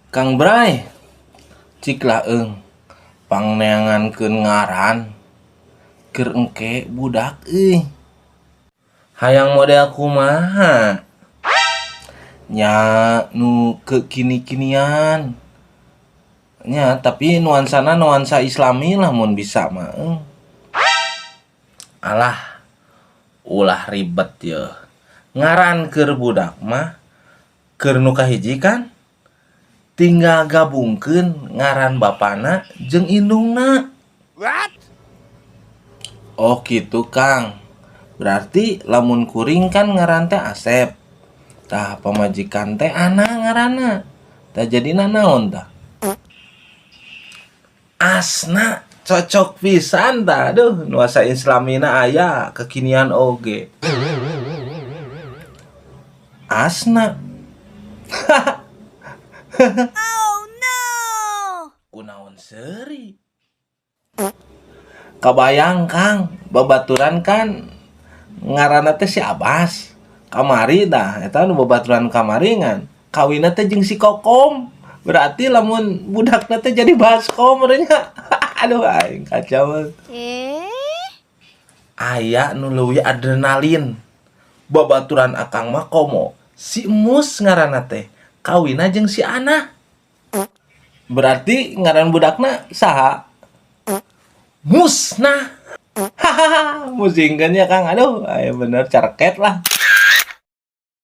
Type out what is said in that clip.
Kang Bray, cik lah eung pangneangankeun ngaran keur engke budak euy. Hayang model kumaha? Nya nu kekini-kinian. Nya, tapi nuansana nuansa Islami lah mun bisa mah eung. Alah, ulah ribet ye. Ngaran keur budak mah keur nu kahiji kan tinggal gabungkeun ngaran bapana jeung indungna. What? Oh gitu, Kang. Berarti lamun kuring kan ngaran teh Asep. Tah, pamajikan teh Ana ngaranna. Tah, jadina naon tah? Asna, cocok pisan tah. Aduh, nuansa Islamina aya, kekinian oge. Asna. Oh no! Kunaon seuri? Kabayang, Kang, babaturan kan ngaranna teh si Abbas. Kamari dah, eta nu babaturan kamari ngan kawinna teh jeung si Kokom. Berarti lamun budakna teh jadi baskom nya. Aduh, aing kacau. Eh? Aya nu leuwih adrenalin. Babaturan akang mah komo si Mus ngaranna teh. Kawinna jeung si Ana. Berarti ngaran budakna saha? Musnah. Hahaha, musingkeun ya, Kang. Aduh, aya bener careket lah.